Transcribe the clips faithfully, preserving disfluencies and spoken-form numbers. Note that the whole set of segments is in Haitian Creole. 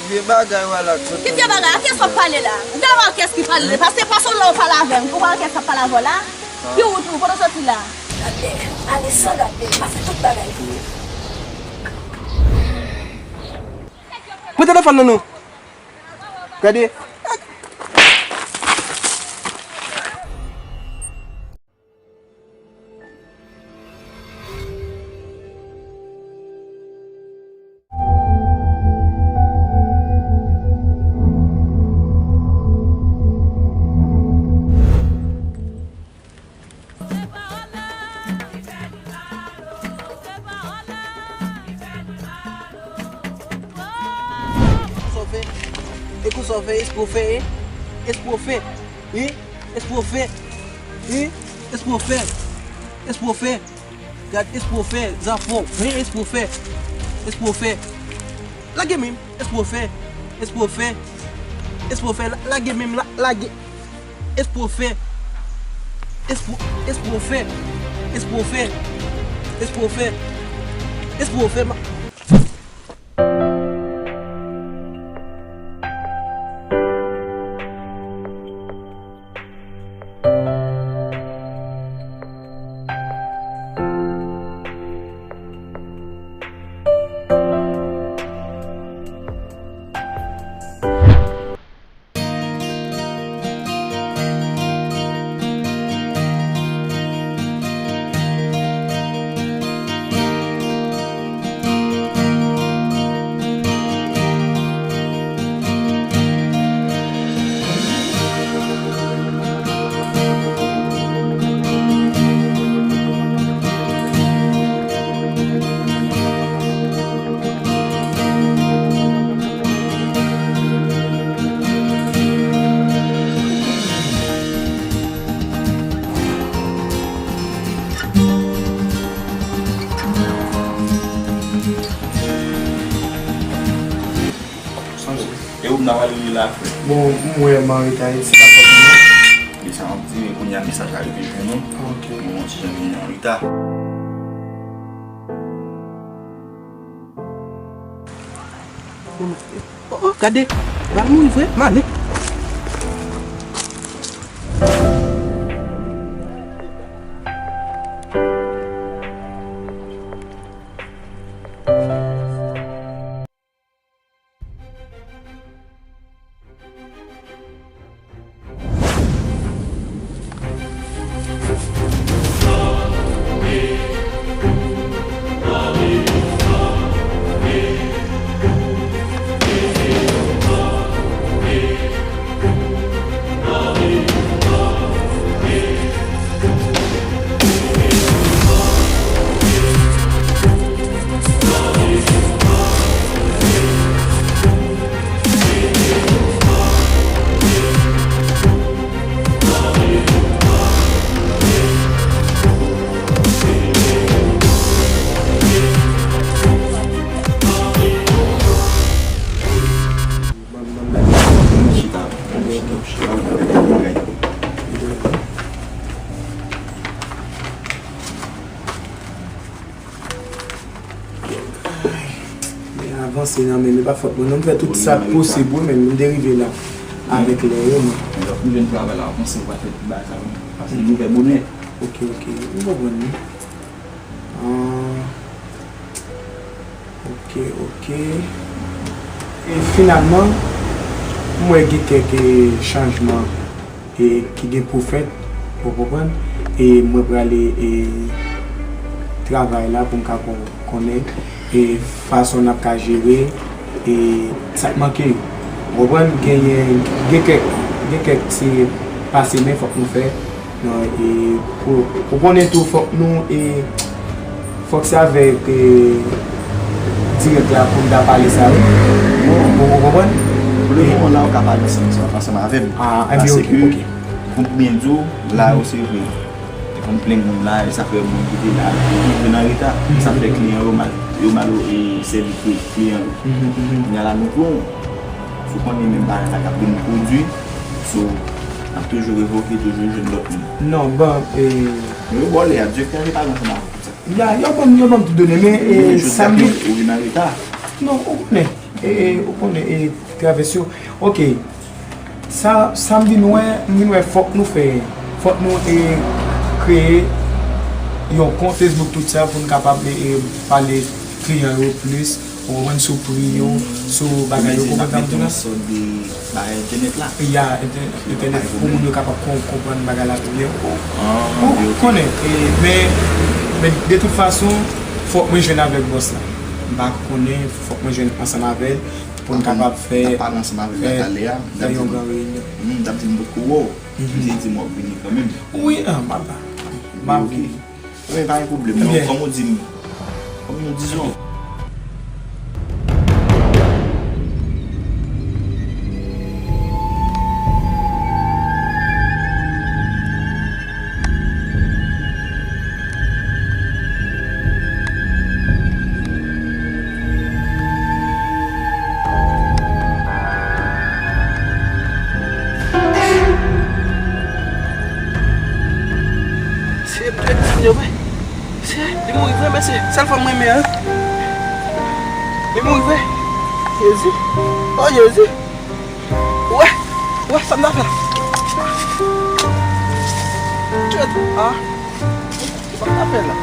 Vye bagay w a la. Ki vye bagay? A kiyès w ap pale la? Ou genlè wè a kiyès ki pale, paske pa se w la w pale avè m. Ou wè a kiyès k ap pale avè w la? Ki wout ou? Kote w soti la? Gade, ale san gade, pase tout bagay pou ou. Pran telefòn nan non. Gade. Sa w fè? E konsa w fè, espre w fè, e? Espre w fè, e? Espre w fè, e? Espre w fè, espre w fè. Gad, espre w fè, zafè w, e? Espre w fè, espre w fè. Lage men m, espre w fè, espre w fè, espre w fè, la-, lage men m, la-, lage. Espre w fè, espre, espre w fè, espre w fè, espre w fè, espre w fè, ma- Sonje, e ou m ta pral rele la, frè? Bon, m wè m anreta, se pa fòt mwen non. Men sa w ap di, men kounye a mesaj la rive jwenn ou. Ok. Bon, yon ti jan vini anreta. Oh, oh, gade, pral mouri vre, m ale. Chita, chita, chita. Men avanse nan men, men pa fòt mwen non, m fè tout sa k posib wi, men m te rive la avèk lè yo, men. Lè w fin jwenn travay la, w panse w pral fè tout bagay sa yo, paske l ouvè bonè. Ok, ok, m konprann wi. Ah, ok, ok. E finalman, m wè gen kèk, eh, chanjman e ki gen pou fèt, ou konprann? E mwen prale, e, travay la pou m ka kon-, konnen, e, fason n ap ka jere, e, sa k manke yo. Ou konprann? Genyen, gen kèk, gen kèk ti pase men fòk nou fè. Non, e, pou, ou konnen tou fòk nou, e, Fòk se avèk, eh, dirèk la pou n ta pale sa wi. Ou, ou konprann? Pou le moman la, ou ka pale ansanm, ansanm avè m. Ah, enben, ok, ok. Paske, pou m byen di w, la yo se vre. Te konn plen moun la, e sa fè moun ki te la, ki vin an reta, sa fè kliyan yo mal, yo mal, eh, sèvi kli-, kliyan yo. Kounye a la, nou pran w. Si w konnen menm bagay la k ap vin pwodui, so, n ap toujou revoke, toujou jwenn lòt moun. Non, bon, eh, nou yo bòlè a, direktè a te pale ansanm avè w. Ya, yo ban m, yo ban m tout done, men, eh, sa m di. Ou vin an reta. Non, ou konnen. E, ou konnen, e, travès yo. Ok. Sa, sa m vin wè, m vin wè fòk nou fè, fòk nou, e, kreye yon kont Facebook, tout sa, pou n kapab, e, e, pale kliyan yo plis, ou konprann, sou pri yo, sou bagay yo, ou konprann sa m di la? Sòt de ba entènèt la. Ya, entè-, entènèt pou moun yo kapab kon-, konprann bagay la pi byen. Ou, ou konnen, e, men, men de tout fason, fòk mwen jwenn avèk bòs la. M pa konnen, fòk mwen jwenn ansanm avè l pou n kapab fè, fè, fè yon gran reyinyon. M t ap di m potko wè w. M te di m w ap vini kanmenm. Wi, a, m ap, m ap vini. Men pa gen pwoblèm, non. Kòm ou di m, kòm nou di zò. Se dwe di yo, wi. Se, li mouri vre, mesye. Sèl fanm mwen renmen an. Li mouri vre. Jezi. Oh, Jezi. Ou wè, ou wè sa m ta fè la. Tchèt, ah. Sa m ta fè la.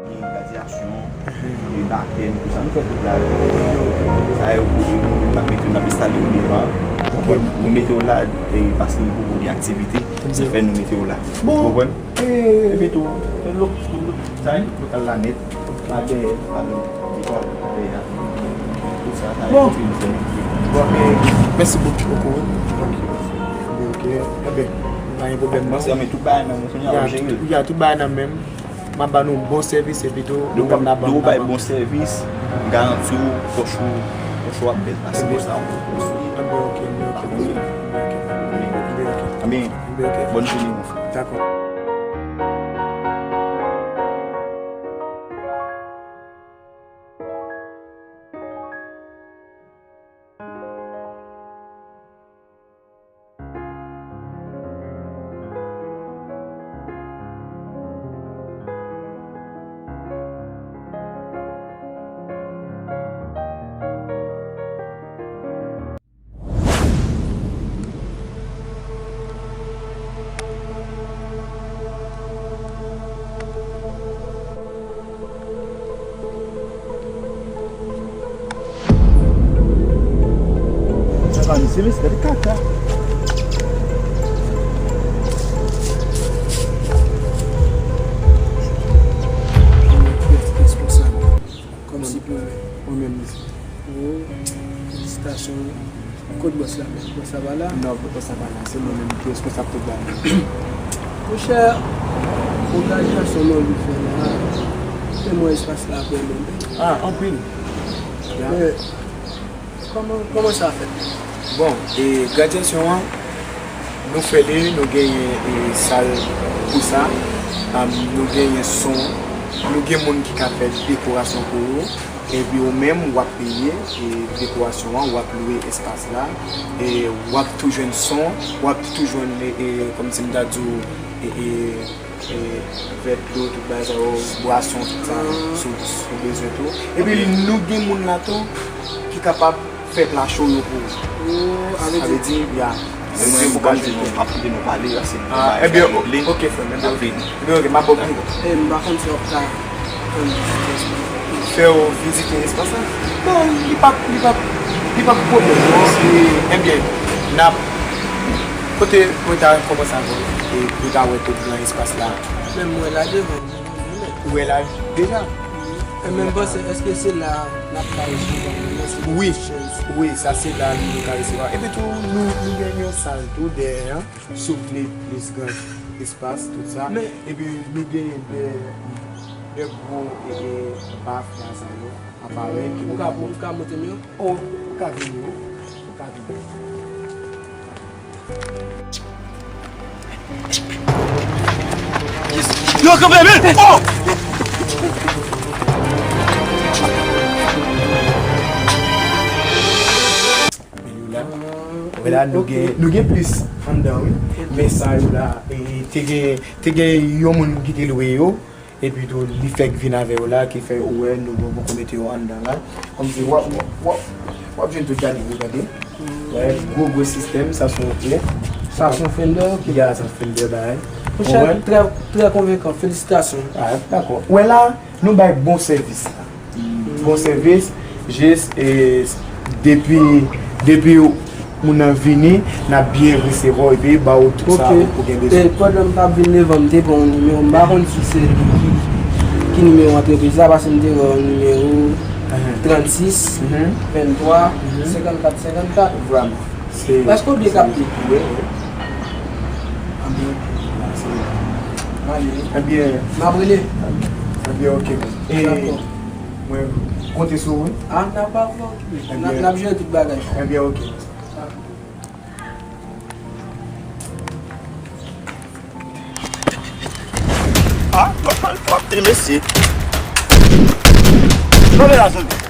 Gen gradyasyon, gen batèm, tout sa. Nou fè tout la. Sa yo, nou ap mete, nou ap enstale yo devan. Konprann? Nou mete yo la, e, paske nou poko gen aktivite. Se fè nou mete yo la. Ou konprann? E, epi tou, lòt, lòt, sa, lokal la nèt. Atè, atè, atè, atè, tout sa, sa, epi nou fè. Bon, e, mèsi bokou, bokou, wi. Ok, ok. Enben, pa gen pwoblèm, non. Paske, men, tout bagay nan men, kounye a, w ap jere l. Ya, tout bagay nan men m. M ap ba nou bon sèvis, epi tou, nou menm n ap ban nou. Depi w bay bon sèvis, m garanti w, pòch ou, pòch ou ap bèl pase konsa. Enben, ok, enben, ok. Enben, ok. Enben, ok. Enben, ok. Bòn jounen, mon frè. Dakò. Sa pa misye, mesye, gade kaka. Kòmsi pou mwen. Ou menm, mesye. Yo, felisitasyon. Kot bòs la menm? Bòs la pa la? Non, bòs la pa la. Se mwen menm ki responsab tout bagay. Monchè, ogarizasyon nou anvi fè la, fè mwen espas la pou mwen. Ah, anpil. Men, kòman, kòman sa fèt? Bon, e, gradyasyon an, nou fè li, nou genyen, e, sal pou sa, am, nou genyen son, nou gen moun ki ka fè dekorasyon pou ou. Epi ou menm, w ap peye, e, dekorasyon an, w ap lwe espas la, e, w ap tou jwenn son, w ap tou jwenn, e, e, kòmsi m ta di w, e, e, e, vè dlo, tout bagay sa yo, bwason, tout sa, si w, si w bezwen tou. Epi nou gen moun la tou ki kapab fè pla cho yo pou ou. Sa vle di, ya. Men mwen, m pral di nou, m ap kite nou pale, paske nou gen bagay fè nou regle. Ah, ebyen, ok, frè m, ebyen, ok, m ap ba w pli. E, m pa konn si w ap ka fè m vizite espas la. Fè w vizite espas la? Bon, li p ap, li p ap, li p ap pwoblèm, non. Se, ebyen, N ap, kote mwen ta kòmanse avè w, e pou ta wè tout gran espas la. Men m wè la devan, devan, devan. Ou wè la deja? E men m panse, èske se la n ap ka resevwa moun nan, se Wi, chèz? Wi, sa se la nou ka resevwa. Epi tou, nou, nou gen yon sal tou dèyè an, si w vle plis gran espas, tout sa. Men Epi nou gen de, de gwo, e, e, baf la sa yo, aparèy ki Ou ka, ou ka monte m yo? Oh, ou ka vini, wi. Ou ka vini. Yo, kanpe, men! Oh! Men yo la. Wè la, nou gen, nou gen plis anndan, wi. Men sa yo la, e, te gen, te gen yon moun ki te lwe yo. Epi tou, li fèk vin avè yo la, ki fè ou wè nou poko mete yo anndan la. Kòmsi w ap, w ap, w ap, w ap jwenn tout kalite, gade. Wè, gwo, gwo sistèm, sa se yon kle. Sa se yon Fender, ok. Ya, sa Fender bagay. Monchè, trè, trè konvenkan, felisitasyon. Ah, dakò. Wè la, nou bay bon sèvis la. Bon sèvis, jis, e, depi, depi moun nan vini, n ap byen resevwa w epi ba w tout sa Ok. ou, ou gen E bezwen. pandan m t ap vin devan, m te pran yon nimewo. M pa konn si se ki, ki nimewo antrepriz la, paske m te wè yon nimewo Ahan. trannsis, Mhm. venntwa, Mhm. senkannkat, senkannkat. Vrèman. Se Èske w byen kapte? Wi, wi. Anben, se Ale. Ebyen, M ap rele. Ebyen, ok. E Dakò. mwen konte sou ou, wi. Ah, n ap, n ap, n ap, Ebyen. n ap jere tout bagay. Ebyen, ok. Ah, w ap, w ap te mesye. Lòve la, Zoli.